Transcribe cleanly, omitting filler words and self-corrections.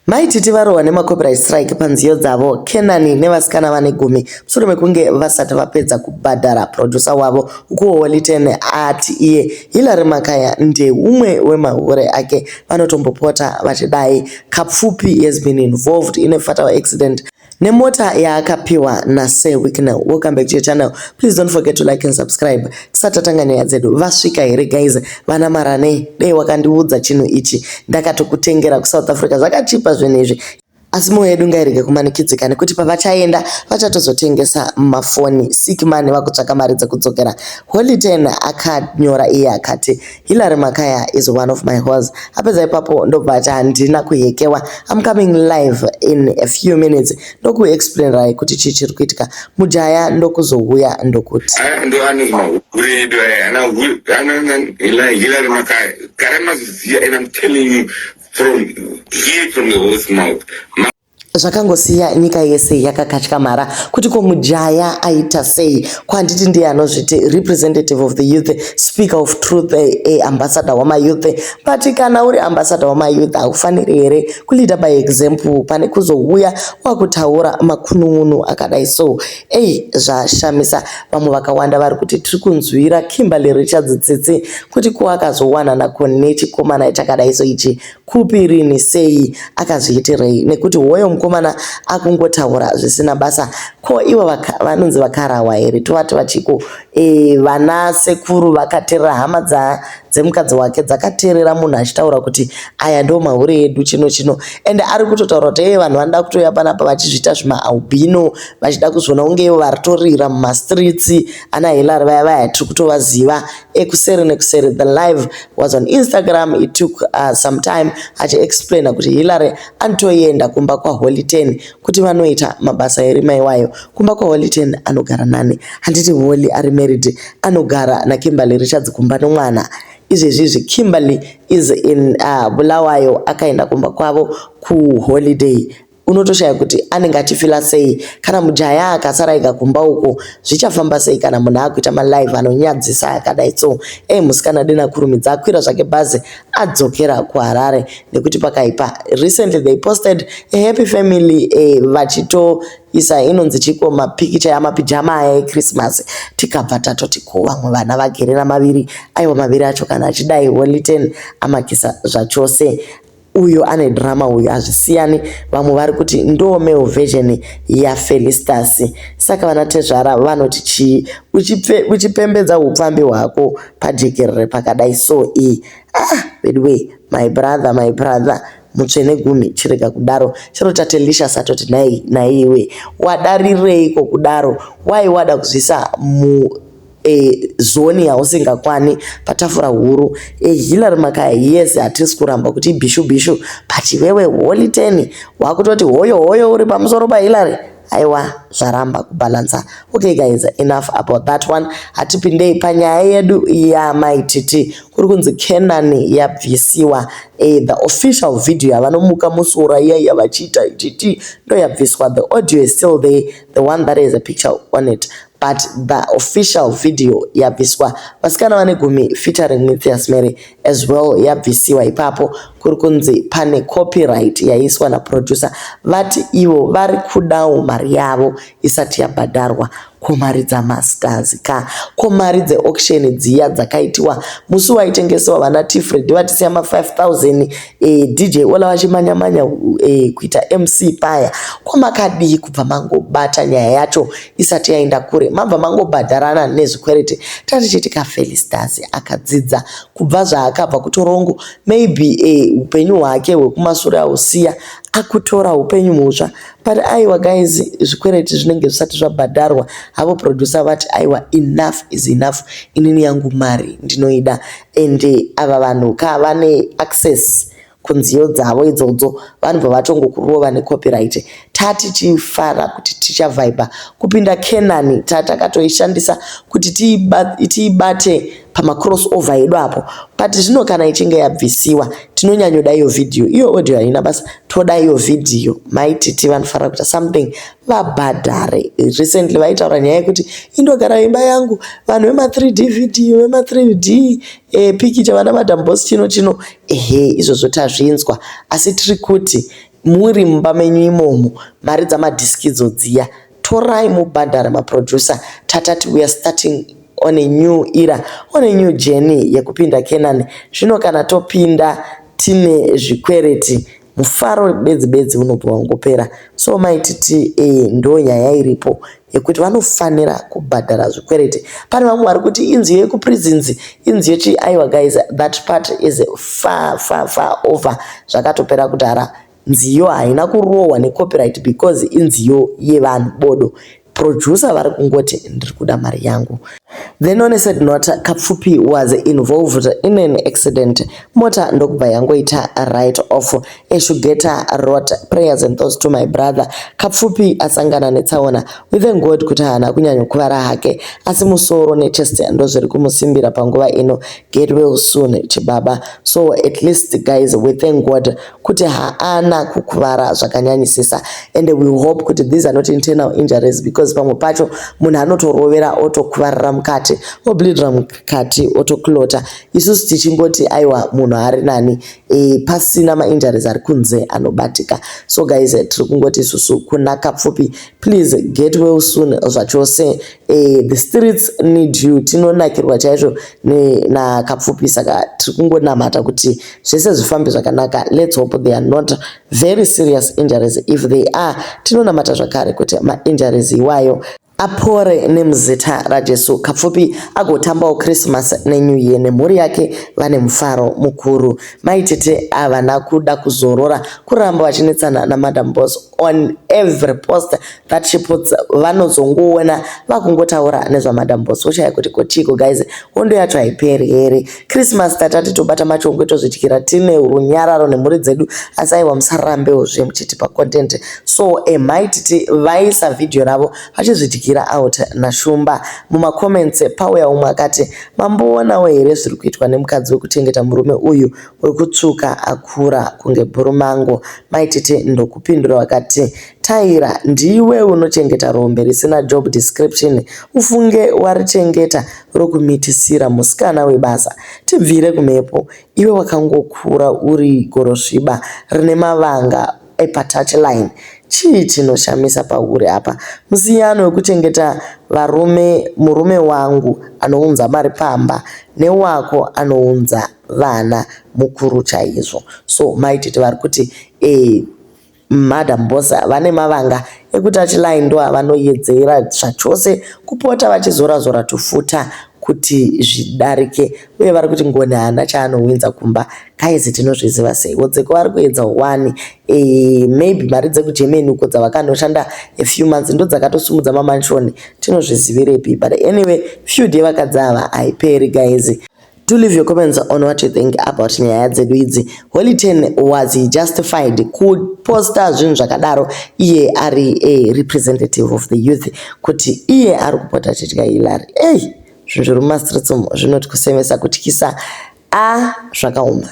Mai Titi varohwa nemacopyright strike panziyo dzavo Kenani nevasikana vane gumi mushure mekunge vasati vapedza kubhadhara producer wavo. Ukuwo Holy Ten ati iye Hillary Makaya ndeumwe wemahure ake vanotombopota vachidai. Kapfupi has been involved in a fatal accident nemota yaakapiwa naSir Wicknell. Welcome back to your channel. Please don't forget to like and subscribe. Tisati tatanga nyaya dzedu, vasvika here guys? Vana Marane, dei wakandiudza chinhu ichi ndakatokutengera kuSouth Africa zvakachipa zvinhu izvi. Asi mwoyo yedu ngairege kumanikidzika nekuti pavachaenda vachatozotengesa mafoni sick money vakutsvaka mari dzekudzokera. Holy Ten akanyora iye akati Hillary Makaya is one of my hoes. Apedza ipapo ndobva ati handina kuhekewa. I'm coming live in a few minutes. Ndokuexplainerai kuti chii chiri kuitika. Mujaya ndokuzouya ndokuti. Aya ndo anonzi mahure edu aya ana ana Hillary Makaya gara mazviziva and I'm telling you from here from the horse mouth. Zvakangosiya nyika yese yakakatyamara kuti ko mujaya aita sei kwanditi ndiye anozviti representative of the youth, speaker of truth, ambassador wamayouth. But kana uri ambassador wamayouth haufaniri here kuleader by example pane kuzouya wakutaura makunun'unu akadai? So ei, zvashamisa. Vamwe vakawanda vari kuti tiri kunzwira Kimberly Richards tsitsi kuti ko akazowanana nechikomana chakadai so ichi kupi, rini, sei, akazviitirei, nekuti hoyo mukomana akungotaura zvisina basa. Ko ivo vanonzi vakarahwa here, tovati vachiko vana sekuru vakateerera, hama dzemukadzi wake dzakateerera munhu achitaura kuti aya ndo mahure edu chino chino, ende ari kutotaura kuti ei, vanhu vanoda kutouya panapa vachizviita zvimaalbino, vachida kuzviona kunge ivo varitorira mumastreets. Ana Hillary vaya vaya tiri kutovaziva ekuseri nekuseri. The live was on Instagram. It took some time achiexplaina kuti Hillary anotoenda kumba kwaHoly Ten kuti vanoita mabasa erima iwayo. Kumba kwaHoly Ten anogara nani? Handiti Holy ari married, anogara naKimberly Richards kumba nomwana. Izvezvizvi Kimberly is in Bulawayo, akaenda kumba kwavo kuholiday. Unotoshaya kuti anenge achifeela sei kana mujaya akasara ega kumba uko. Zvichafamba sei kana munhu akuita malive anonyadzisa akadai? So ei, musikana dena kurumidza akwira zvake bhazi adzokera kuHarare nekuti pakaipa. Recently they posted a happy family, vachitoisa inonzi chiko, mapikicha amapijama aya echristmas. Tikabva tatoti ko vamwe vana vagerera maviri. Aiwa, maviri acho kana achidai, Holy Ten amakisa zvachose. Uyu ane drama uyu, hazvisiyani. Vamwe vari kuti ndo male version yaFelistas. Saka vana tezvara vanoti chii uchipembedza upfambi hwako pajekerere pakadai? So iyi, ah, bedway, my brother, my brother mutsvene gumi, chirega kudaro. Chero Tatelicious atoti nai naiwe wadarireiko kudaro? Wai wada kuzvisa mu zone yausingakwani patafura huru? Hillary Makaya, yes, hatisi kuramba kuti ibhishu bhishu, but iwewe Holy Ten wakutoti hoyo hoyo uri pamusoro paHillary. Aiwa, zvaramba kubhalansa. Okay guys, enough about that one. Hatipindei panyaya yedu yaMaititi. Kuri kunzi Kenani yabvisiwa. The official video yavanomuka musora iyaiya vachiita ichiti ndo yabviswa. The audio is still there, the one that has a picture on it, but the official video yabviswa. Vasikana vane gumi featuring Mathias Mary as well yabvisiwa ipapo. Kuri kunzi pane copyright yaiswa naproducer. Vati ivo vari kudawo mari yavo isati yabhadharwa. Ko mari dzamasters ka? Ko mari dzeauction dziya dzakaitiwa musi waitengesewa vana Tifred vatisiya ma5000, DJ Ola vachimanya-manya kuita MC paya? Ko makadii kubva mangobata nyaya yacho isati yaenda kure, mabva mangobhadharana nezvikwereti? Tatichiti kaFelistas akadzidza kubva zvaakabva kutorongo. Maybe upenyu hwake hwekumashure ausiya, akutora upenyu mutsva. But aiwa guys, zvikwereti zvinenge zvisati zvabhadharwa havo. Producer vati aiwa, enough is enough, inini yangu mari ndinoida. Ende ava vanhu ka vane access kunziyo dzavo idzodzo, vanobva vatongokurova necopyright. Tatichifara kuti tichavhaibha kupinda Kenani, tatakatoishandisa kuti tiibate pamacross over edu apo. But zvino kana ichinge yabvisiwa, tinonyanyoda iyo vhidhiyo. Iyo audio haina basa, toda iyo vhidhiyo. Maititi vanofanira kuita something, vabhadhare. Recently vaitaura nyaya yekuti indogara imba yangu, vanhu vema3D video, vema3D pikicha, vana Madam Boss, chino chino. Ehe, izvozvo tazvinzwa, asi tiri kuti Muri mumba menyu imomo, mari dzamadhiski idzo dziya torai mubhadhare maproducer. Tatati we are starting on a new era, on a new journey yekupinda Canaan. Zvino kana topinda tine zvikwereti, mufaro bedzi bedzi unobva wangopera. So Maititi, ndo nyaya iripo yekuti vanofanira kubhadhara zvikwereti. Pane vamwe vari kuti inziyo yekuprisons, inziyo chi. Aiwa guys, that part is far, far, far over. Zvakatopera kudhara. Nziyo haina kurohwa necopyright because inziyo yevanhu bodo. Producer vari kungoti ndiri kuda mari yangu. Then on a sad note, Kapfupi was involved in an accident. Mota ndokubva yangoita write off. Eshugeta wrote, "Prayers and thoughts to my brother Kapfupi asangana netsaona. We thank God kuti haana kunyanyokuvara hake, asi musoro nechest ndozviri kumusimbira panguva ino. Get well soon, chibaba." So at least guys, we thank God kuti haana kukuvara zvakanyanyisisa, and we hope kuti these are not internal injuries, because pamwe pacho munhu anotorovera otokuvarira mukati, obleedera mukati, otoclota, isusu tichingoti aiwa, munhu ari nani, pasina mainjuries ari kunze anobatika. So guys, tiri kungoti isusu kuna Kapfupi, please get well soon zvachose. The streets need you. Tinonakirwa chaizvo naKapfupi, saka tiri kungonamata kuti zvese zvifambe zvakanaka. Let's hope they are not very serious injuries. If they are, tinonamata zvakare kuti mainjuries iwayo apore nemuzita raJesu. Kapfupi agotambawo Christmas neNew Year nemhuri yake vane mufaro mukuru. Maitete havana kuda kuzorora, kuramba vachinetsana naMadam Boss. On every post that she puts, vanozongoona vakungotaura nezvaMadam Boss. Woshaya kuti kotiko guys, hondo yacho haiperi here? Christmas tatati tobata machongwe, tozvityira tine runyararo nemhuri dzedu, asi aiwa, musarambewozve muchitipa content. So Maititi vaisa vhidhiyo ravo vachizvityira out naShumba. Mumacomments pauya umwe akati, "Mamboonawo here zviri kuitwa nemukadzi wekuchengeta murume uyu wekutsvuka akura kunge bhurumango?" Maititi ndokupindura vakati, "Taira, ndiwe unochengeta rombe risina job description. Ufunge warichengeta rokumitisira musikana webasa. Tibvire kumhepo iwe, wakangokura uri gorosviba rine mavanga epatouchline. Chii chinoshamisa pauri apa? Musiyano wekuchengeta varume, murume wangu anounza mari pamba newako anounza vana, mukuru chaizvo." So Maititi vari kuti Madam Boss vane mavanga ekutouchline, ndo avanoyedzera zvachose kupota vachizora-zora tufuta kuti zvidarike, uye vari kuti Ngoni haana chaanowinza kumba. Guys, tinozviziva sei? Wodzeko vari kuedza one, maybe mari dzekuGermany uko dzavakanoshanda a few months ndo dzakatosumudza mamansion, tinozvizivirepi? But anyway, feud yevakadzi ava haiperi guys. Do leave your comments on what you think about nyaya dzedu idzi. Holy Ten, was he justified kuposta zvinhu zvakadaro, iye ari a representative of the youth, kuti iye ari kupota achidya Hillary? Ei, zvinhu zviri mumastreets umo zvinoti kusemesa, kutyisa, a zvakaoma.